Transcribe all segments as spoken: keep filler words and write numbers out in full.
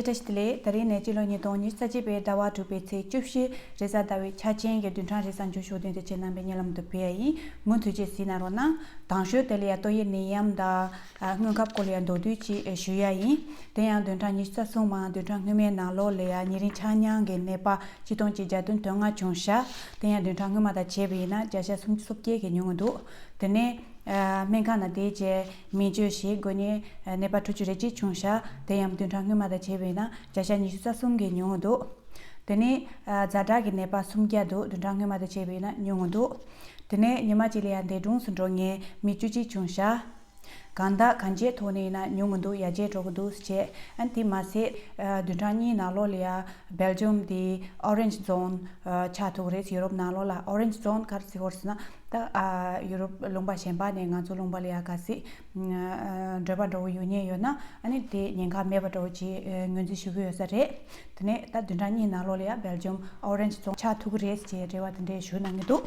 བཀྲ་ཤིས་བདེ་ལེགས། ད་རིང་ནས་སྤྱི་ལོ་ཉིས་སྟོང་ཉི་ཤུ་རྩ་གཅིག་པའི་ཟླ་བ་དྲུག་པའི་ཚེས་བཅུ་བཞི་རེས་གཟའ་ཟླ་བའི་ཆ་ཅན་གྱི་བདུན་ཕྲག་རེས་གཟའ་མཇུག་ཞུགས་དོན་དེ་ཁྱེད་རྣམ་པའི་སྙན་ལམ་དུ་ཕུལ་ཡ་ཡིན། མུ་མཐུད་ཅིག་གཟིགས་གནང་རོགས་གནང་། དང་ཤོས་དེ་ལ་ཡ་ཏོག་དབྱིབས་ནད་ཡམས་དང་སྔོན་ཁབ་སྐོར་ལ་ཡ་མདོར་བསྡུས་ཅིག་ཞུ་ཡ་ཡིན། དེ་ཡང་བདུན་ཕྲག་ཉི་ཤུ་རྩ་གསུམ་མ་བདུན་ཕྲག་སྔོན་མའི་ནང་ལོགས་ལ་ཡ་ཉིན་རེའི་ཆ་སྙོམས་ཀྱི་ནད་པ་ཆིག་སྟོང་གཅིག་བརྒྱ་བདུན་དོན་ལྔ་བྱུང་ཤག་དེ་ཡང་བདུན་ཕྲག་སྔོན་མ་དང་བྱས་པ་ཡིན་ན་བརྒྱ་ཆ་སུམ་ཅུ་སོ་བརྒྱད་ཀྱིས་ཉུང་ངུ་འདུག་དེ་ནས་སྨན་ཁང་ནང་བསྡད་བྱས་སྨན་བཅོས་བྱེད་དགོས་ནས་ནད་པ་དྲུག་ཅུ་རེ་གཅིག་བྱུང་ཤག་དེ་ཡང་བདུན་ཕྲག་སྔོན་མ་དང་བྱས་པ་ཡིན་ན་བརྒྱ་ཆ་ཉི་ཤུ་རྩ་གསུམ་གྱིས་ཉུང་ངུ་འདུག་དེ་ནས་ཛ་དྲག་གི་ནད་པ་སུམ་བརྒྱ་འདུག་བདུན་ཕྲག་སྔོན་མ་དང་བྱས་པ་ཡིན་ན་ཉུང་ངུ་འདུག་དེ་ནས་ཉི་མ་གཅིག་ལ་ཡང་འདས་གྲོངས་སུ་འགྲོ་མཁན་མི་བཅུ་གཅིག་བྱུང་ཤག་གང་ལྟར་གང་ཅིའི་ཐོག་ནས་ཡིན་ན་ཉུང་གི་འདུག་ཡར་རྒྱས་འགྲོ་གི་འདུག་ཟེར་བྱས། ཨ་ནི་དེ་མ་ཟད་བདུན་ཕྲག་གཉིས་ནང་ལོགས་ལ་ཡ་སྦེལ་ཇམ་དེ་ཨོ་རེན་ཇི་ཛོན་ཆགས་ཐུབ་རེད། ཡུ་རོབ་ནང་ལོགས་ལ་ཨོ་རེན་ཇི་ཛོན་ག་རེ་ཟེར་གྱི་ཡོད་རེད་ཟེར་ན། ད་ཡུ་རོབ་ལུང་པ་གཞན་པ་ནས་ང་ཚོ་ལུང་པ་ལ་ཡ་གལ་སྲིད་འགྲོ་བ་འདྲ་བོ་ཡོང་མཁན་ཡོད་ན་ཨ་ནི་དེ་ཉེན་ཁ་མེད་པ་འདྲ་བོ་ཅིག་ངོས་འཛིན་ཞུ་གི་ཡོད་ས་རེད། དེ་ནས་ད་བདུན་ཕྲག་གཉིས་ནང་ལོགས་ལ་ཡ་སྦེལ་ཇམ་ཨོ་རེན་ཇི་ཛོན་ཆགས་ཐུབ་ཀྱི་རེད་ཅེས་རེ་བ་དེ་འདྲས་ཞུ་གནང་གི་འདུག་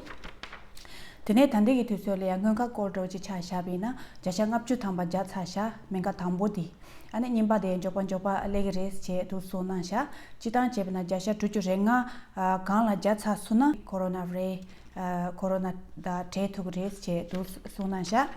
དེ་ནས་ད་ལྟའི་གི་དུས་ཚོད་ལ་ཡང་སྔོན་ཁབ་སྐོར་འདྲ་བོ་ཅིག་ཆ་བཞག་པ་ཡིན་ན་བརྒྱ་ཆ་ལྔ་བཅུ་ཐམ་པ་བརྒྱབ་ཚར་ཤག་སྨན་ཁབ་དང་པོ་དེ། ཨ་ནི་གཉིས་པ་དེ་མགྱོགས་པ་མགྱོགས་པ་སླེབས་ཀྱི་རེད་ཅེས་འདུག་གསུངས་གནང་ཤག་སྤྱིར་བཏང་བྱས་པ་ན་བརྒྱ་ཆ་དྲུག་ཅུ་རེ་ལྔ་སྒང་ལ་བརྒྱབ་ཚར་སོང་ན་ཁོ་རོ་ན་བྷ་རེ་ཁོ་རོ་ན་དང་བྲལ་ཐུབ་ཀྱི་རེད་ཅེས་འདུག་གསུངས་གནང་ཤག་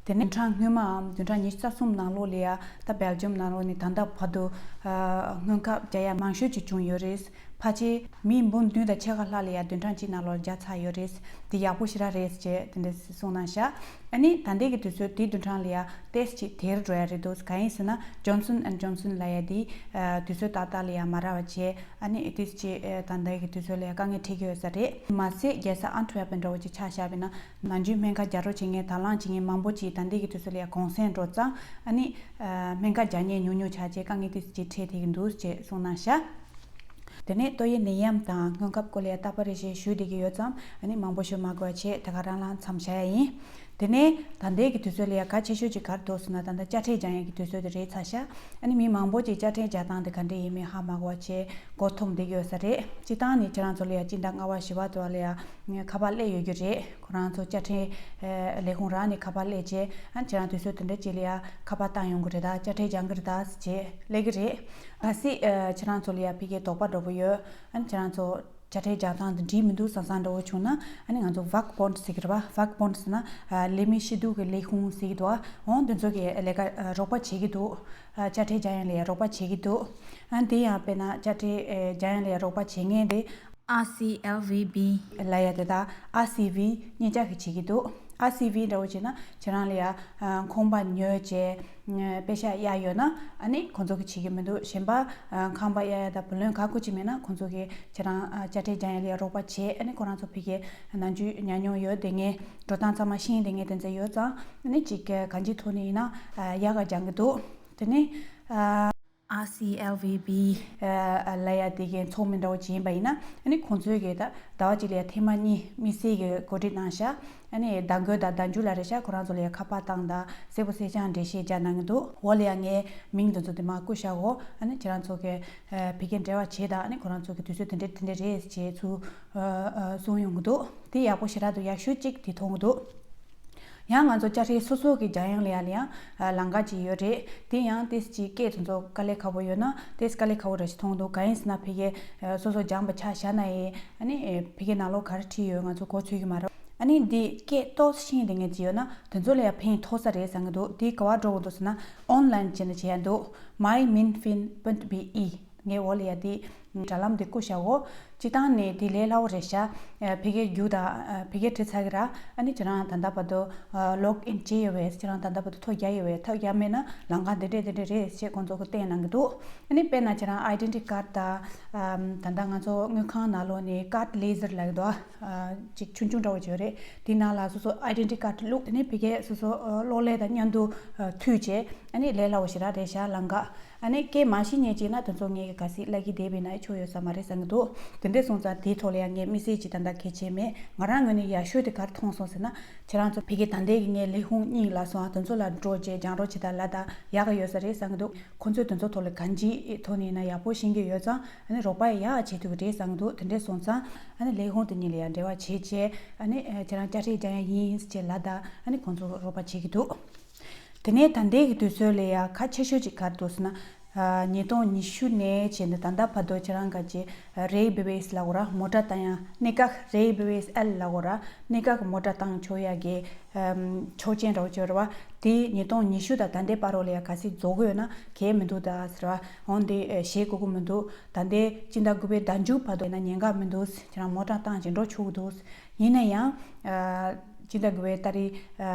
དེ་ནས་བདུན་ཕྲག་སྔོན་མའམ་བདུན་ཕྲག་ཉི་ཤུ་རྩ་གསུམ་ནང་ལོགས་ལ་ཡ་ད་སྦེལ་ཇམ་ནང་ལོགས་ནས་ད་ལྟ་བར་དུ་སྔོན་ཁབ་བརྒྱབ་ཡ་མང་ཤོས་ཅིག་བྱུང་ཡོད་རེད། ཕལ་ཆེར་མི་འབུམ་བདུན་དང་ཕྱེད་ཀ་ལྷག་ལ་ཡ་བདུན་ཕྲག་གཅིག་ནང་ལོགས་བརྒྱབ་ཚར་ཡོད་རེད། དེ་ཡག་པོ་ཞེ་དྲག་རེད་ཅེས་དེ་འདྲ་གསུངས་གནང་ཤག་ཨ་ནི་ད་ལྟའི་གི་དུས་ཚོད་དེ་བདུན་ཕྲག་ལ་ཡ་ཏོག་ཙམ་ཅིག་དལ་འགྲོ་ཡ་རེད་འདུག་གང་ཡིན་ཟེར་ན་ཇོན་སོན་ཨེན་ཇོན་སོན་ལབ་ཡ་དེ་དུས་ཚོད་ཏག་ཏག་ལ་ཡ་མ་རག་པ་བྱས། ཨ་ནི་ཏོག་ཙམ་ཅིག་ད་ལྟའི་གི་དུས་ཚོད་ལ་ཡ་དཀའ་ངལ་འཕྲད་ཀྱི་ཡོད་ས་རེད། མ་ཟད་རྒྱལ་ས་ཨན་ཊ་ཝེར་པན་འདྲ་བོ་ཅིག་ཆ་བཞག་པ་ཡིན་ན་ནམ་རྒྱུན་སྨན་ཁབ་རྒྱག་རོགས་བྱེད་མཁན་དང་བླངས་བྱེད་མཁན་མང་པོ་ཅིག་ད་ལྟའི་གི་དུས་ཚོད་ལ་ཡ་གུང་སེང་འགྲོ་ཙང་ཨ་ནི་སྨན་ཁབ་རྒྱག་མཁན་ཉུང་ཉུང་ཆགས་བྱས་དཀའ་ངལ་ཏོག་ཙམ་ཅིག་འཕྲད་བསྡད་ཀྱི་འདུག་ཅེས་གསུངས་གནང་ཤག་དེ་ནས་ཏོག་དབྱིབས་ནད་ཡམས་དང་སྔོན་ཁབ་སྐོར་ལ་ཡ་རྟག་པར་རེ་བཞིན་ཞུ་བསྡད་ཀྱི་ཡོད་ཙང་ཨ་ནི་མང་པོ་ཞུ་མ་དགོས་པ་བྱས་དེ་ག་རང་ལ་མཚམས་བཞག་ཡ་ཡིན། དེ་ནས་ད་ལྟའི་གི་དུས་ཚོད་ལ་ཡ་གལ་ཆེ་ཤོས་ཅིག་ག་རེ་འདུག་ཟེར་ན་ད་ལྟ་དཔྱ་ཁྲལ་རྒྱག་ཡ་གི་དུས་ཚོད་དེ་རེད་ཚར་ཤག་ཨ་ནི་མི་མང་པོ་ཅིག་དཔྱ་ཁྲལ་རྒྱག་སྟངས་དེ་ག་འདྲས་ཡིན་མིན་ཧ་མ་གོ་བ་བྱས་མགོ་འཐོམས་བསྡད་ཀྱི་ཡོད་ས་རེད། སྤྱིར་བཏང་ནས་ཁྱེད་རང་ཚོ་ལ་ཡ་སྤྱི་ཟླ་ལྔ་པ་བཞི་པ་དུ་བ་ལ་ཡ་ཁ་པར་སླེབས་ཡོད་ཀྱི་རེད། ཁོ་རང་ཚོ་དཔྱ་ཁྲལ་ལས་ཁུངས་རང་ནས་ཁ་པར་སླེབས་བྱས་ཨ་ནི་ཁྱེད་རང་དུས་ཚོད་དེ་འདྲ་ཅིག་ལ་ཡ་ཁ་པར་བཏང་ཡོང་གི་རེད་ད་དཔྱ་ཁྲལ་རྒྱག་གི་རེད་ད་ཟེར་བྱས་སླེབས་ཀྱི་རེད། གལ་སྲིད་ཁྱེད་རང་ཚོ་ལ་ཡ་ཕ་གིའི་དོགས་པ་འདྲ་པོ་ཡོད་ཨ་ནི་ཁྱེད་རང་ཚོ་དཔྱ་ཁྲལ་རྒྱག་སྟངས་འདི་འགྲིག་མི་འདུག་བསམ་བསམ་འདྲ་བོ་བྱུང་ན་ཨ་ནི་ང་ཚོ་ཝག་བོན་ཟེར་གྱི་རེད་པ། ཝག་བོན་ཟེར་ན་ལས་མི་སྐྱིད་སྡུག་གི་ལས་ཁུངས་ཟེར་གྱི་འདུག་འོང་དེ་ཚོ་གི་ལས་ཀ་རོགས་པ་བྱེད་ཀྱི་འདུག་དཔྱ་ཁྲལ་རྒྱག་ཡ་ལ་ཡ་རོགས་པ་བྱེད་ཀྱི་འདུག་ཨ་ནི་དེ་ཡང་དཔེར་ན་དཔྱ་ཁྲལ་རྒྱག་ཡ་ལ་ཡ་རོགས་པ་བྱེད་མཁན་དེ་ཨར་སི་ཨེལ་ཝི་བི་ལབ་ཡ་དེ་དང་ཨར་སི་ཝི་གཉིས་ཆ་གི་བྱེད་ཀྱི་འདུག་ཨར་སི་ཝི་འདྲ་བོ་བྱས་ན་ཁྱེད་རང་ལ་ཡ་ཁང་པ་ཉོས་བྱས་པེ་ཤག་གཡར་ཡོད་ན་ཨ་ནི་ཁོང་ཚོ་གི་བྱེད་ཀྱི་མི་འདུག་གཞན་པ་ཁང་པ་གཡར་ཡ་དང་བུ་ལོན་ག་གོ་ཅིག་མེད་ན་ཁོང་ཚོ་གི་ཁྱེད་རང་དཔྱ་ཁྲལ་རྒྱག་ཡ་ལ་ཡ་རོགས་པ་བྱེད། ཨ་ནི་ཁོ་རང་ཚོ་ཕ་གིའི་ནམ་རྒྱུན་ཉམས་མྱོང་ཡོད་དེ་ངས་འགྲོ་སྟངས་ཚང་མ་ཤེས་དེ་ངས་དེ་ཚོ་ཡོད་ཙང་ཨ་ནི་ཅིག་གང་ཅིའི་ཐོག་ནས་ཡིན་ན་ཡག་ག་སྦྱང་གི་འདུག་དེ་ནས་ཨར་སི་ཨེལ་ཝི་བི་ལབ་ཡ་དེ་གའི་ཚོགས་མི་འདྲ་བོ་ཅིག་ཡིན་པ་ཡིན་ན་ཨ་ནི་ཁོང་ཚོའི་གི་ད་ཟླ་བ་གཅིག་ལ་ཡ་ཐེངས་མ་གཉིས་དམིགས་བསལ་གི་གོ་སྒྲིག་གནང་ཤག་ཨ་ནི་ཟླ་འགོ་དང་ཟླ་མཇུག་ལ་རེད་ཤག་ཁོ་རང་ཚོ་ལ་ཡ་ཁ་པར་བཏང་དང་གསལ་པོ་གསལ་རྐྱང་འགྲེལ་བཤད་རྒྱག་གནང་གི་འདུག་འོག་ལ་ཡ་ངའི་མིང་དེ་ཚོ་དེ་མར་བཀོད་བཞག་གོ་ཨ་ནི་ཁྱེད་རང་ཚོ་གི་ཕ་གིར་འབྲེལ་བ་བྱེད་དང་ཨ་ནི་ཁོ་རང་ཚོ་གི་དུས་ཚོད་དེ་འདྲ་དེ་འདྲ་རེད་ཅེས་ཚུར་གསུངས་ཡོང་གི་འདུག་དེ་ཡག་པོ་ཞེ་དྲག་འདུག་ཡག་ཤོས་གཅིག་དེ་མཐོང་གི་འདུག་ཡང་ང་ཚོ་དཔྱ་ཁྲལ་སོ་སོ་གི་རྒྱག་ཡང་ལ་ཡ་ལ་ཡང་ལམ་ཁ་ཅིག་ཡོད་རེད། དེ་ཡང་ཏོག་ཙམ་ཅིག་སྐད་དེ་ཚོ་དཀའ་ལས་ཁག་པོ་ཡོད་ན་ཏོག་ཙམ་དཀའ་ལས་ཁག་པོ་རེ་ཞིག་མཐོང་འདུག་གང་ཡིན་ཟེར་ན་ཕ་གིའི་སོ་སོ་སྦྱངས་པ་ཆ་བཞག་ན་ཡི་ཨ་ནི་ཕ་གིའི་ནང་ལོགས་ག་རེ་བྲིས་ཡོད་ང་ཚོ་གོ་ཚོད་ཀྱི་མ་རེད། ཨ་ནི་འདི་སྐད་ཏོག་ཙམ་ཤེས་བསྡད་མཁན་ཅིག་ཡོད་ན་དེ་ཚོ་ལ་ཡ་ཕན་ཐོགས་ས་རེད་བསམ་གྱི་འདུག་དེ་ག་པར་འགྲོ་དགོས་འདུག་ཟེར་ན་ཨོན་ལན་བྱས་ནས་བྱེད་ཡ་འདུག་མའི་མིན་ཕིན་པོན་བི་ཨི། ངས་འོག་ལ་ཡ་དེ་དྲ་ལམ་དེ་བཀོད་བཞག་གོ་སྤྱིར་བཏང་ནས་དེ་ལས་སླ་བོ་རེད་ཤག་ཕ་གིར་རྒྱུགས་དང་ཕ་གིར་བྲིས་ཚར་གི་ར། ཨ་ནི་ཁྱེད་རང་ད་ལྟ་བར་དུ་ལོག་ཨིན་བྱས་ཡོད་པས། ཁྱེད་རང་ད་ལྟ་བར་དུ་ཐོ་རྒྱག་ཡོད་པས། ཐོ་རྒྱག་མེད་ན་ལམ་ཁ་འདི་འདྲས་འདི་འདྲས་རེད་ཅེས་ཁོང་ཚོ་གིས་བསྟན་གནང་གི་འདུག་ཨ་ནི་དཔེར་ན་ཁྱེད་རང་ཨའི་ཌེན་ཊི་ཊི་ཀར་ཌི་དང་ད་ལྟ་ང་ཚོ་དངུལ་ཁང་ནང་ལོགས་ནས་ཀར་ཌི་ལེ་ཛར་ལབ་ཀྱི་འདུག་ཨ། ཅིག་ཆུང་ཆུང་འདྲ་བོ་ཅིག་ཡོད་རེད། དེའི་ནང་ལ་སོ་སོ་ཨའི་ཌེན་ཊི་ཊི་ཀར་ཌི་བླུགས། དེ་ནས་ཕ་གིའི་སོ་སོ་གློག་ཀླད་དང་མཉམ་དུ་མཐུད་བྱས་ཨ་ནི་ལས་སླ་བོ་ཞེ་དྲག་རེད་ཤག་ལམ་ཁ། ཨ་ནི་སྐད་མ་ཤེས་མཁན་ཅིག་ན་དེ་ཚོ་ངས་ག་སྲིད་བརླག་གི་བསྡད་པ་ཡིན་ན་ཆོ་ཡོད་ས་མ་རེད་བསམ་གྱི་འདུག་དེ་འདྲས་སོང་ཙང་དེའི་ཐོག་ལ་ཡང་ངས་དམིགས་བསལ་ཅིག་ད་ལྟ་གལ་ཆེ་མེད། ང་རང་ངོས་ནས་ཡག་ཤོས་དེ་ག་རེ་མཐོང་སོང་ཟེར་ན་ཁྱེད་རང་ཚོ་ཕ་གི་ད་ལྟའི་གི་ངའི་ལས་ཁུངས་གཉིས་ལ་སོང་ཨ་དེ་ཚོ་ལ་འགྲོ་བྱས་རྒྱང་རོགས་བྱེད་ད་ལ་ད་ཡག་གི་ཡོད་ས་རེད་བསམ་གྱི་འདུག་ཁོང་ཚོས་དེ་ཚོ་ཐོག་ལ་གང་ཅིའི་ཐོག་ནས་ཡིན་ན་ཡག་པོ་ཤེས་ཀྱི་ཡོད་ཙང་ཨ་ནི་རོགས་པ་ཡག་བྱེད་ཐུབ་ཀྱི་རེད་བསམ་གྱི་འདུག་དེ་འདྲས་སོང་ཙང་ཨ་ནི་ལས་ཁུངས་དེ་གཉིས་ལ་ཡང་འབྲེལ་བ་བྱེད་བྱས་ཨ་ནི་ཁྱེད་རང་དཔྱ་ཁྲལ་རྒྱག་ཡ་ཡིན་ཟེར་བྱས་ལ་ད་ཨ་ནི་ཁོང་ཚོ་རོགས་པ་བྱེད་ཀྱི་འདུག་དེ་ནས་ད་ལྟའི་གི་དུས་ཚོད་ལ་ཡ་ཁ་ཆེ་ཤོས་ཅིག་ག་རེ་འདུག་ཟེར་ན། ཉིས་སྟོང་ཉི་ཤུ་ནས་བྱས་ནས་ད་ལྟ་བར་དུ་ཁྱེད་རང་ག་ཅེ་རེ་བི་བེས་ལ་གོ་ར་མོ་ཊ་བཏང་ཡ་གནས་ཀ་རེ་བི་བེས་ཨེལ་ལ་གོ་ར་གནས་ཀ་གི་མོ་ཊ་བཏང་ཆོག་ཡ་གི་ཆོག་མཆན་རོགས་བྱོས་ར་བ། དེ་ཉིས་སྟོང་ཉི་ཤུ་དང་ད་ལྟའི་བར་རོ་ལ་ཡ་ག་སྲིད་རྫོགས་དགོས་ན་གལ་མི་འདུག་ད་ཟེར་བ། འོན་ཏེ་བཞེས་དགོས་ཀྱི་མི་འདུག་ད་ལྟའི་སྤྱི་ཟླ་དགུ་པའི་ཟླ་མཇུག་བར་དུ་ཡིན་ན་ཉེན་ཁ་མི་འདུག་ཁྱེད་རང་མོ་ཊ་བཏང་བྱས་འགྲོ་ཆོག་གི་འདུག་ཡིན་ན་ཡང་། སྤྱི་ཟླ་དགུ་པའི་ཏ་རིག་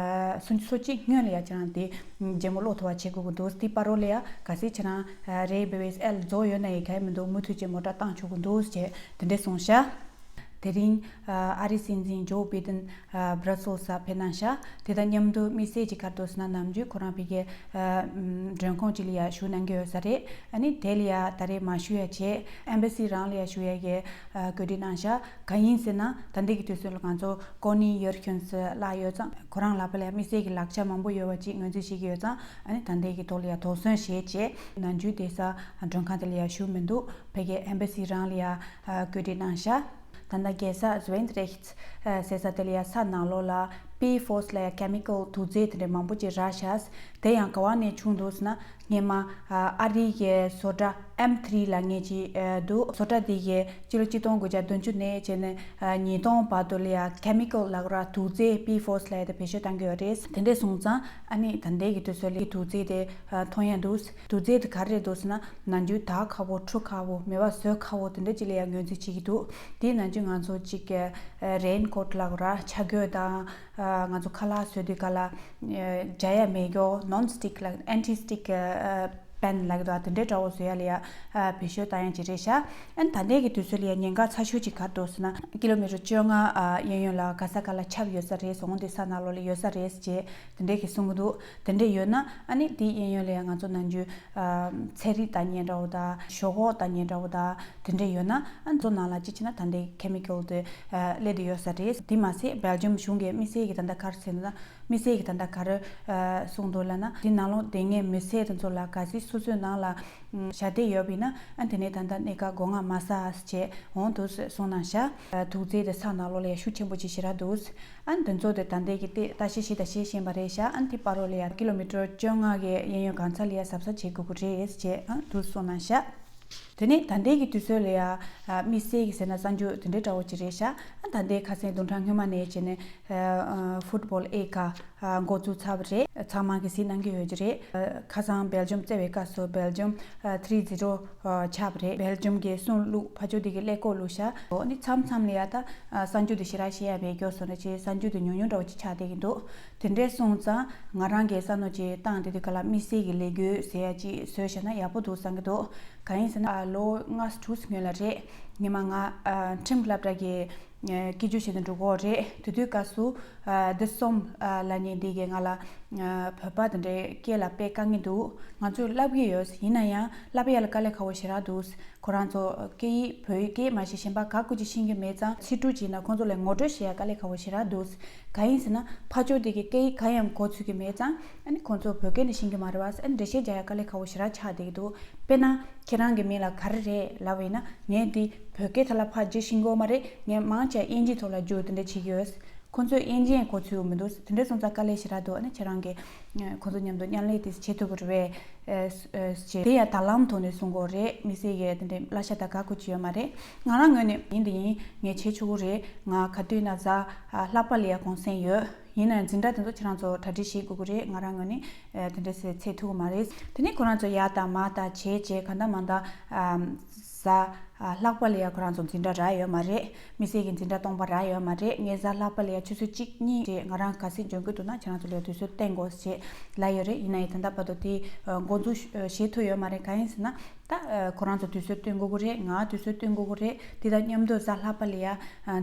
སུམ་ཅུ་སོ་གཅིག་སྔོན་ལ་ཡ་ཁྱེད་རང་དེ་རྒྱལ་མོ་ལོག་ཐུབ་པ་བྱེད་དགོས་ཀྱི་འདུག་དེ་བར་རོ་ལ་ཡ་གལ་སྲིད་ཁྱེད་རང་རེ་བི་བེས་ཨེལ་རྫོགས་ཡོད་ན་ཡི་གལ་མི་འདུག་མུ་མཐུད་ཀྱི་མོ་ཊ་བཏང་ཆོག་གི་འདུག་ཅེས་དེ་འདྲས་གསུངས་ཤག་དེ་རིང་ཨ་རིའི་སྲིད་འཛིན་ཇོ་བྷི་དན་བྷ་ར་སེལ་ས་ཕེབས་གནང་ཤག་དེ་དང་མཉམ་དུ་དམིགས་བསལ་གྱི་ག་རེ་འདུག་ཟེར་ན་ནམ་རྒྱུན་ཁོ་རང་ཕ་གིའི་མགྲོན་ཁང་གཅིག་ལ་ཡ་བཞུགས་གནང་གི་ཡོད་ས་རེད། ཨ་ནི་དེ་ལ་ཡ་ད་རེས་མ་བཞུགས་ཡ་བྱས་ཨེམ་བྷ་སི་རང་ལ་ཡ་བཞུགས་ཡ་གི་བཀོད་སྒྲིག་གནང་ཤག་གང་ཡིན་ཟེར་ན་ད་ལྟའི་གི་དུས་ཚོད་ལ་ང་ཚོ་ཀོ་ནི་ཡོར་ཁྱོན་སི་ལ་ཡོད་ཙང་ཁོ་རང་ལ་ཕ་ལ་ཡ་དམིགས་བསལ་གྱི་ལག་ཆ་མང་པོ་ཡོད་པ་ཅིག་ངོས་འཛིན་བྱེད་ཀྱི་ཡོད་ཙང་ཨ་ནི་ད་ལྟའི་གི་ཐོག་ལ་ཡ་དོགས་ཟོན་བྱས་རྗེས་ནམ་རྒྱུན་བསྡད་ས་མགྲོན་ཁང་དེ་ལ་ཡ་བཞུགས་མི་འདུག་ཕ་གིའི་ཨེམ་བྷ་སི་རང་ལ་ཡ་བཀོད་སྒྲིག་གནང་ཤག་ད་ལྟ་རྒྱལ་ས་ཟུ་ཝེན་ཏི་རེ་ཁི་ཟེར་ས་དེ་ལ་ཡ་ས་ནང་ལོགས་ལ་པི་ཕོ་སི་ལ་ཡ་ཁེ་མི་ཀལ་དུག་རྫས་དེ་འདྲ་མང་པོ་ཅིག་རག་ཤག་དེ་ཡང་ག་བ་ནས་བྱུང་འདུག་ཟེར་ན། སྔོན་མ་ཨ་རི་གི་བཟོ་གྲྭ་ཨེམ་ཐི་རི་ལབ་མཁན་ཅིག་འདུག་བཟོ་གྲྭ་དེ་གིས་སྤྱི་ལོ་གཅིག་སྟོང་དགུ་བརྒྱ་བདུན་ཅུ་ནས་བྱས་ནས་ཉིས་སྟོང་བར་དུ་ལ་ཡ་ཁེ་མི་ཀལ་ལབ་ར་དུག་རྫས་པི་ཕོ་སི་ལབ་ཡ་དེ་བེད་སྤྱོད་གཏང་གི་ཡོད་རེད། དེ་འདྲས་སོང་ཙང་ཨ་ནི་ད་ལྟའི་གི་དུས་ཚོད་ལ་དུག་རྫས་དེ་མཐོང་ཡ་འདུག་དུག་རྫས་དེ་ག་རེ་རེད་འདུག་ཟེར་ན་ནམ་རྒྱུན་དར་ཁ་བོ་འཁྲུ་ཁ་བོ་མེ་བ་བཟོ་ཁ་བོ་དེ་འདྲས་ཅིག་ལ་ཡ་ངོས་འཛིན་བྱེད་ཀྱི་འདུག་དེ་ནམ་རྒྱུན་ང་ཚོ་ཅིག་རེན་ཀོ་ཊི་ལབ་ར་ཆ་གོས་དང་། ང་ཚོ་ཁ་ལག་བཟོ་དུས་སྒང་ལ་འཇའ་ཡ་མེད་རྒྱུ་ནོན་སི་ཊིག་ལ་ཨན་ཊི་སི་ཊིག་པེན་ལབ་ཀྱི་འདུག་དེ་འདྲའི་འདྲ་བོ་བཟོ་ཡ་ལ་ཡ་བེད་སྤྱོད་གཏང་ཡ་ཅིག་རེད་ཤག་ཨན་ད་ལྟའི་གི་དུས་ཚོད་ལ་ཡ་ཉེན་ཁ་ཚ་ཤོས་ཅིག་ག་རེ་འདུག་ཟེར་ན་ཀི་ལོ་མི་ཊར་བཅོ་ལྔ་གཡས་གཡོན་ལ་ག་ས་ག་ལ་ཆབ་ཡོད་ས་རེད། ཟོང་དེ་ས་ནང་ལོགས་ལ་ཡོད་ས་རེད་ཅེས་དེ་འདྲའི་གི་གསུང་གི་འདུག་དེ་འདྲ་ཡོད་ན་ཨ་ནི་དེའི་གཡས་གཡོན་ལ་ཡ་ང་ཚོ་ནམ་རྒྱུན་ཚལ་རིགས་བཏང་མཁན་འདྲ་བོ་དང་ཞོག་ཁོག་བཏང་མཁན་འདྲ་བོ་དང་དེ་འདྲ་ཡོད་ན་ཨ་ནི་ཚོ་ནང་ལ་ཅི་བྱས་ན་ད་ལྟའི་ཁེ་མི་ཀལ་དེ་སླེབས་བསྡད་ཡོད་ས་རེད། དེ་མ་ཟད་སྦེལ་ཇམ་གཞུང་གིས་དམིགས་བསལ་གྱི་ད་ལྟ་ག་རེ་ཟེར་ན། དམིགས་བསལ་གྱི་ད་ལྟ་ག་རེ་གསུངས་འདུག་ལབ་ན། དེ་ནང་ལོགས་བསྡད་མཁན་མི་སེར་དེ་ཚོ་ལ་གལ་སྲིད་སོ་སོའི་ནང་ལ་བཞག་བསྡད་ཡོད་པ་ཡིན་ན་ཨ་དེ་ནས་ད་ལྟ་གནས་སྐབས་སྒོ་ང་མ་ཟ་བྱས་འོང་འདུག་གསུངས་གནང་ཤག་དུག་རྫས་དེ་ས་ནང་ལོགས་ལ་ཡ་ཤུགས་ཆེན་པོ་ཅིག་ཞེ་དྲག་འདུག་ཨ་དེ་ཚོ་དེ་ད་ལྟའི་གི་ལྟ་ལྟ་ཞིབ་བྱས་དང་བྱེད་བཞིན་པ་རེད་ཤག་ཨ་དེ་བར་རོ་ལ་ཡ་ཀི་ལོ་མི་ཊར་བཅོ་ལྔ་གི་གཡས་གཡོན་གང་ཚ་ལ་ཡ་གཟབ་གཟབ་བྱེད་དགོས་ཀྱི་རེད་ཅེས་ཨ་འདུག་གསུངས་གནང་ཤག་དེ་ནས་ད་ལྟའི་གི་དུས་ཚོད་ལ་ཡ་དམིགས་བསལ་གྱི་ཟེར་ན་གསར་འགྱུར་དེ་འདྲའི་འདྲ་བོ་ཅིག་རེད་ཤག་ཨ་ད་ལྟའི་ཁ་སང་བདུན་ཕྲག་སྔོན་མ་ནས་བྱས་ནས་ཨ་ཧྥུཊ་བོལ་ཨེ་ཤི་ཀ་འགོ་བཙུགས་ཚར་བ་རེད། ཚང་མ་གིས་གཟིགས་གནང་གི་ཡོད་ཀྱི་རེད། ཁ་སང་སྦེལ་ཇམ་རྩེ་བའི་སྐབས་སུ་སྦེལ་ཇམ་ཐི་རི་ཛི་རོ་ཆགས་པ་རེད། སྦེལ་ཇམ་གྱིས་སྲུང་བླུགས་ཕར་ཕྱོགས་དེ་གི་ཀླད་ཀོར་བླུགས་ཤག་འོ་ནི་མཚམས་མཚམས་ལ་ཡ་ད་གསར་འགྱུར་དེ་ཞེ་དྲག་བཤད་ཡ་མེད་སྐྱོ་སོང་ན་ཅེས་གསར་འགྱུར་དེ་ཉུང་ཉུང་འདྲ་བོ་ཅིག་ཆགས་བསྡད་ཀྱི་འདུག་དེ་འདྲས་སོང་ཙང་ང་རང་གིས་བསམ་མནོ་ཅིག་བཏང་དེ་དུས་ག་ལ་དམིགས་བསལ་གྱི་ལས་འགུལ་ཟེར་ཡ་ཅིག་བཟོས་བཞག་ན་ཡག་པོ་འདུག་བསམ་གྱི་འདུག་གང་ཡིན་ཟེར་ན་ལོ་ལྔ་དྲུག་སྔོན་ལ་རེད། ཉི་མ་ང་ཁྲིམས་སློབ་གྲྭ་གི་སྐད་སྒྱུར་བྱེད་དུ་འགྲོ་གི་ཡོད་རེད། དེ་དུས་སྐབས་སུ་ཨ་དི་སོམ་ཨ་ལབ་མཁན་འདི་གིས་ང་ལ་ཨ་བོད་པ་དེ་འདྲའི་སྐད་ལ་དཔེ་དཀའ་ངལ་འདུག་ང་ཚོས་བསླབ་ཀྱི་ཡོད། ཡིན་ན་ཡང་བསླབ་ཡ་ལ་དཀའ་ལས་ཁག་པོ་ཞེ་དྲག་འདུག་ཁོ་རང་ཚོ་སྐད་ཡིག་བོད་ཡིག་སྐད་མ་ཤེས་གཞན་པ་ག་གུ་ཅིག་ཤེས་ཀྱི་མེད་ཙང་ཕྱི་དྲོ་བྱས་ན་ཁོང་ཚོ་ལ་ངོ་སྤྲོད་བྱེད་ཡ་དཀའ་ལས་ཁག་པོ་ཞེ་དྲག་འདུག་གང་ཡིན་ཟེར་ན་ཕར་ཕྱོགས་དེ་གི་སྐད་ཡིག་གང་ཡང་གོ་ཚུགས་ཀྱི་མེད་ཙང་ཨ་ནི་ཁོང་ཚོ་བོད་སྐད་ནི་ཤེས་ཀྱི་མ་རེད་བ། ཨ་ནི་འགྲེལ་བཤད་རྒྱག་ཡ་དཀའ་ལས་ཁག་པོ་ཞེ་དྲག་ཆགས་བསྡད་ཀྱི་འདུག་དཔེར་ན་ཁྱེད་རང་གི་མིང་ལ་ག་རེ་རེད་ལབ་པ་ཡིན་ན་ངས་འདི་བོད་སྐད་ཐོག་ལ་ཕར་བསྒྱུར་ཤེས་ཀྱི་ཡོད་མ་རེད། ངས་མང་ཆེ་དབྱིན་ཇིའི་ཐོག་ལ་བསྒྱུར་དེ་འདྲ་བྱེད་ཀྱི་ཡོད། ཁོང་ཚོས་དབྱིན་ཇི་ཡང་གོ་ཚུལ་མི་འདུག་དེ་འདྲ་སོང་ཙང་དཀའ་ལས་ཞེ་དྲག་འདུག་ཨ་ནི་ཁྱེད་རང་གིས་ཁོང་ཚོ་མཉམ་དུ་མཉམ་ལས་དེ་བྱེད་ཐུབ་ཀྱི་རེད་པས་ཞེས་དེ་ཡང་དྲ་ལམ་ཐོག་ནས་གསུང་གི་ཡོད་རེད། མི་སེར་གྱི་དེ་འདྲའི་གླ་ཆ་དང་ག་གུ་ཅི་ཡོད་མ་རེད། ང་རང་ངོས་ནས་ཡིན་དེ་ཡིན་ངས་བྱེད་ཆོག་གི་རེད། ང་ག་དུས་ན་གཟའ་ལྷག་པ་ལ་ཡ་གུང་སེང་ཡོད། ཡིན་ན་ཡང་འཛིན་གྲྭ་དེ་ཚོ་ཁྱེད་རང་ཚོ་གྲ་སྒྲིག་བྱེད་དགོས་ཀྱི་རེད། ང་རང་ངོས་ནས་དེ་འདྲ་ཟེར་ཚད་ཐུབ་ཀྱི་མ་རེད། དེ་ནས་ཁོ་རང་ཚོ་ཡར་དང་མར་དང་བྱས་བྱས་གང་ལྟར་མང་ལྟར་གཟའ་ལྷག་པ་ལ་ཡ་ཁོ་རང་ཚོ་འཛིན་གྲྭ་རག་ཡོད་མ་རེད། མི་སེར་གྱི་འཛིན་གྲྭ་སྟོང་པ་རག་ཡོད་མ་རེད། ངས་གཟའ་ལྷག་པ་ལ་ཡ་ཆུ་ཚོད་གཅིག་གཉིས་རེད། ང་རང་གལ་སྲིད་འབྱོར་གྱི་འདུག་ན་ཁྱེད་རང་ཚོ་ལ་དུས་ཚོད་བསྟན་དགོས་ཞེས་ལབ་ཡོད་རེད། ཡིན་ན་ཡང་ད་ལྟ་བར་དུ་དེ་འགོ་འཛུགས་བྱེད་ཐུབ་ཡོད་མ་རེད། གང་ཡིན་ཟེར་ན་ད་ཁོ་རང་ཚོ་དུས་ཚོད་བསྟུན་དགོས་ཀྱི་རེད། ང་དུས་ཚོད་བསྟུན་དགོས་ཀྱི་རེད། དེ་དང་མཉམ་དུ་གཟའ་ལྷག་པ་ལ་ཡ་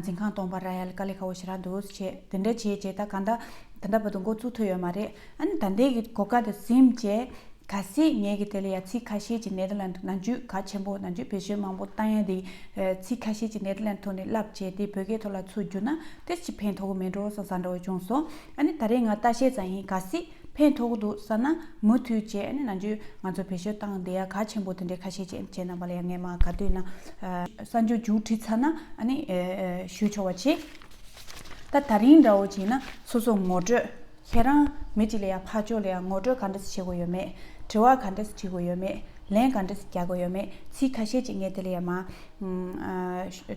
འཛིན་ཁང་སྟོང་པ་རག་ཡ་ལ་དཀའ་ལས་ཁག་པོ་ཞེ་དྲག་འདུག་ཞེས་དེ་འདྲ་བྱས་བྱས་ད་གང་ལྟར་ད་ལྟ་བར་དུ་འགོ་བཙུགས་ཐུབ་ཡོད་མ་རེད། ཨ་ནི་ད་ལྟའི་གི་གོ་སྐབས་དེ་ཟིན་བྱས། གལ་སྲིད་ངས་གི་དེ་ལ་ཡ་ཚིག་ཁ་ཤས་ཀྱི་ནེ་དར་ལན་ནང་འཇུག་གལ་ཆེན་པོ་ནང་འཇུག་བེད་སྤྱོད་མང་པོ་བཏང་ཡ་དེ་ཚིག་ཁ་ཤས་ཀྱི་ནེ་དར་ལན་ཐོག་ནས་བསླབ་བྱས་དེ་བོད་སྐད་ཐོག་ལ་ཚུར་བསྒྱུར་ན་དེ་ཅི་ཕན་ཐོགས་ཀྱི་མེད་འགྲོ་བསམ་བསམ་འདྲ་བོ་བྱུང་སོང་། ཨ་ནི་ད་རེས་ང་ལྟ་བཤད་ཙམ་ཡིན། གལ་སྲིད་ཕན་ཐོགས་ཀྱི་འདུག་བསམ་ན་མུ་མཐུད་བྱས་ཨ་ནི་ནང་འཇུག་ང་ཚོ་བེད་སྤྱོད་བཏང་བསྡད་ཡ་གལ་ཆེན་པོ་དེ་འདྲའི་ཁ་ཤས་ཅིག་བྱས་རྣམ་པ་ལ་ཡ་ངས་མ་ག་དུས་ན་གསར་འགྱུར་མཇུག་བསྒྲིལ་ཚར་ན་ཨ་ནི་ཞུ་ཆོག་པ་བྱེད། ད་ད་རིང་འདྲ་བོ་བྱས་ན་སོ་སོ་ངོ་སྤྲོད། ཁྱེད་རང་མི་གཅིག་ལ་ཡ་ཕར་ཕྱོགས་ལ་ཡ་ངོ་སྤྲོད་ག་འདྲ་ཞིག་བྱེད་དགོས་ཡོད་མེད། དྲི་བ་ག་འདྲ་ཞིག་དྲི་དགོས་ཡོད་མེད། ལན་ག་འདྲ་ཞིག་རྒྱག་དགོས་ཡོད་མེད་ཚིག་ཁ་ཤས་ཅིག་ངས་དེ་ལ་ཡ་མ་ཨ་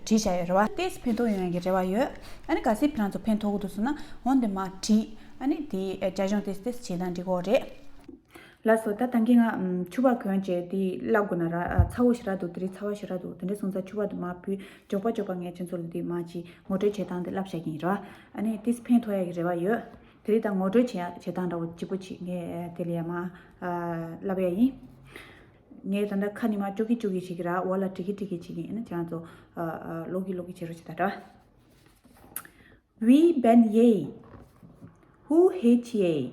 བྲིས་བཞག་ཡོད་རེད་བ། ཏོག་ཙམ་ཕན་ཐོགས་ཡོང་ཡག་གི་རེ་བ་ཡོད། ཨ་ནི་གལ་སྲིད་ཁྱེད་རང་ཚོ་ཕན་ཐོགས་ཀྱི་འདུག་ཟེར་ན་འོ་འདི་མར་བྲིས། ཨ་ནི་དེའི་རྒྱ་གཞུང་ཏོག་ཙམ་ཏོག་ཙམ་བྱེད་སྟངས་འགྲིག་གི་རེད། ལགས་སོ། ད་ད་གིན་ང་ཨམ་ཕྱུ་པ་གོན་བྱས་དེ་བསླབ་དགོས་ན་ར། ཨ་ཚ་བོ་ཞེ་དྲག་འདུག་དེ་རིང་ཚ་བ་ཞེ་དྲག་འདུག་དེ་འདྲ་སོང་ཙང་ཕྱུ་པ་དེ་མར་ཕུད། མགྱོགས་པ་མགྱོགས་པ་ངས་ཁྱེད་ཚོ་ལ་དེ་མར་ཅིག་ངོ་སྤྲོད་བྱེད་སྟངས་དེ་བསླབ་བཞག་གི་ཡིན་ར། ཨ་ནི་ཏོག་ཙམ་ཕན་ཐོགས་ཡག་གི་རེ་བ་ཡོད། དེ་རིང་ད་ངོ་སྤྲོད་བྱེད་ཡག་བྱེད་སྟངས་འདྲ་བོ་གཅིག་པོ་ཅིག་ངས་ཨ་དེ་ལ་ཡ་མ་ཨ་བསླབ་ཡག་ཡིན། ངས་ད་ལྟ་ཁ་ནས་མར་ཅོག་གི་ཅོག་གི་བྱེད་ཀྱི་ར། འོག་ལ་འབྲི་གི་འབྲི་གི་བྱེད་ཀྱི་ཡིན། ཨ་ནི་ཁྱེད་རང་ཚོ་ཨ་ཨ་ཀློག་གི་ཀློག་གི་བྱེད་རོགས་བྱེད་ད་ར། Wie ben jij? Hoe heet jij?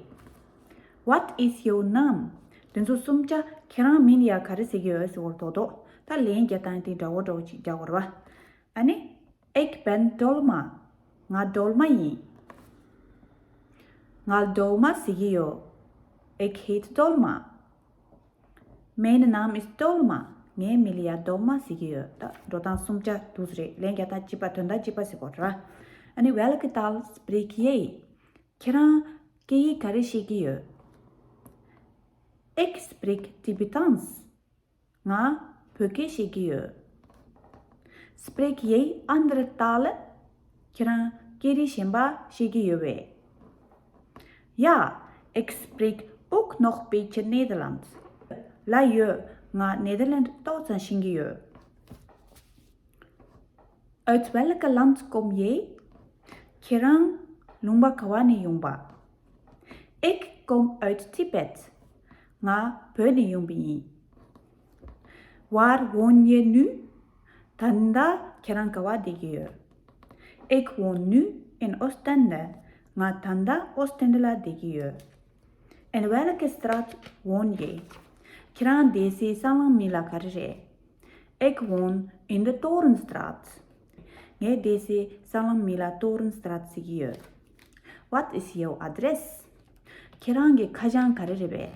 Wat is jouw naam? དེ་ཚོ་གསུམ་ཆ་ཁྱེད་རང་མིང་ལ་ཡ་ག་རེ་ཟེར་གྱི་ཡོད་ཟེར་བ་རེད་དོ། ད་ལན་རྒྱག་སྟངས་དེ་འདྲ་བོ་འདྲ་བོ་ཅིག་རྒྱག་དགོས་རེད་བ། ཨ་ནི། Ik ben Dolma. ང་སྒྲོལ་མ་ཡིན། ང་སྒྲོལ་མ་ཟེར་གྱི་ཡོད། Ik heet Dolma. Mijn naam is Dolma. ངའི་མིང་ལ་ཡ་སྒྲོལ་མ་ཟེར་གྱི་ཡོད། ད་འགྲོ་སྟངས་གསུམ་ཆ་འདུག་སེ་རེད། ལན་རྒྱག་སྟངས་གཅིག་པ། དོན་དག་གཅིག་པ་ཟེར་དགོས་རེད་བ། ཨ་ནི། Welke taal spreek jij? ཁྱེད་རང་སྐད་ཡིག་ག་རེ་ཤེས་ཀྱི་ཡོད། Ik spreek Tibetaans. ང་བོད་སྐད་ཤེས་ཀྱི་ཡོད། Spreek jij andere talen? ཁྱེད་རང་སྐད་རིགས་གཞན་པ་ཤེས་ཀྱི་ཡོད་པས། Ja, ik spreek ook nog beetje Nederlands. ལགས་ཡོད། ང་ནེ་དར་ལན་ཏོག་ཙམ་ཤེས་ཀྱི་ཡོད། Uit welke land kom jij? ཁྱེད་རང་ལུང་པ་ག་བ་ནས་ཡོང་པ། Ik kom uit Tibet. ང་བོད་ནས་ཡོང་པ་ཡིན། Waar woon je nu? ད་ལྟ་ཁྱེད་རང་ག་བ་བསྡད་ཀྱི་ཡོད། Ik woon nu in Oostende. ང་ད་ལྟ་ཨོ་སི་ཊན་ཌི་ལ་བསྡད་ཀྱི་ཡོད། In welke straat woon je? ཁྱེད་རང་བསྡད་སའི་སྲང་ལམ་མིང་ལ་ག་རེ་རེད། Ik woon in de Torenstraat. ངས་བསྡད་སའི་སྲང་ལམ་མིང་ལ་Torenstraat ཟེར་གྱི་ཡོད། Wat is jouw adres? ཁྱེད་རང་གི་ཁ་བྱང་ག་རེ་རེད་པས།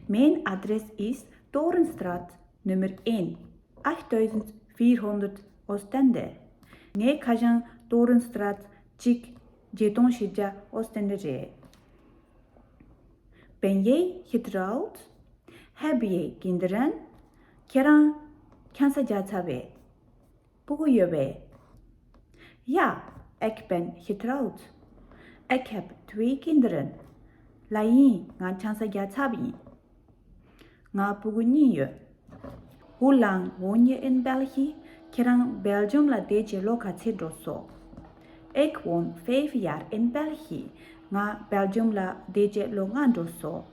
Mijn adres is Torenstraat nummer één, achttien vierhonderd Oostende. ངའི་ཁ་བྱང་Torenstraat གཅིག་བརྒྱད་སྟོང་བཞི་བརྒྱ་ཨོ་སི་ཊན་ཌི་རེད། Ben jij getrouwd? Heb jij kinderen? ཁྱེད་རང་ཆང་ས་བརྒྱབ་ཚར་བས། སྤུ་གུ་ཡོད་པས། Ja, ik ben getrouwd. Ik heb twee kinderen. ལགས་ཡིན། ང་ཆང་ས་བརྒྱབ་ཚར་བ་ཡིན། ང་སྤུ་གུ་གཉིས་ཡོད། Hoe lang woon je in België? ཁྱེད་རང་སྦེལ་ཇམ་ལ་བསྡད་བྱས་ལོ་ག་ཚོད་འགྲོ་སོང་། Ik woon vijf jaar in België. ང་སྦེལ་ཇམ་ལ་བསྡད་བྱས་ལོ་ལྔ་འགྲོ་སོང་།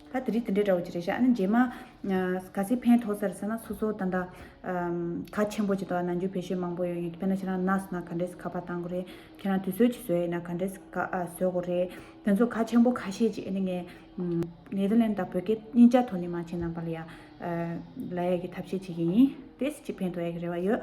ད་དེ་རིང་དེ་འདྲའི་འདྲ་བོ་ཅིག་རེད་ཤག་ཨ་ནི་རྗེས་མ་ཨ་གལ་སྲིད་ཕན་ཐོགས་ས་རེད་ཟེར་ན། སོ་སོ་ད་ལྟ་ཨམ་གལ་ཆེན་པོ་ཅིག་འདུག་ནམ་རྒྱུན་བེད་སྤྱོད་མང་པོ་ཡོད་ཡིན། དཔེར་ན་ཁྱེད་རང་ན་སོང་ན་ག་འདྲས་ཁ་པར་བཏང་དགོས་རེད། ཁྱེད་རང་དུས་ཚོད་ཅིག་བཟོས་ཡིན་ན་ག་འདྲས་ཁ་ཨ་བཟོ་དགོས་རེད། དེ་ཚོ་གལ་ཆེན་པོ་ཁ་ཤས་ཅིག་ཨ་ནི་ངས་ཨམ་ནེ་དར་ལན་དང་བོད་སྐད་གཉིས་ཆ་ཐོག་ནས་མ་བྱས་ན་པ་ལ་ཡ་ཨ་ལབ་ཡ་གི་ཐབས་ཤེས་བྱེད་ཀྱི་ཡིན། དེ་ཅིག་ཕན་ཐོགས་ཡ་གི་རེ་བ་ཡོད།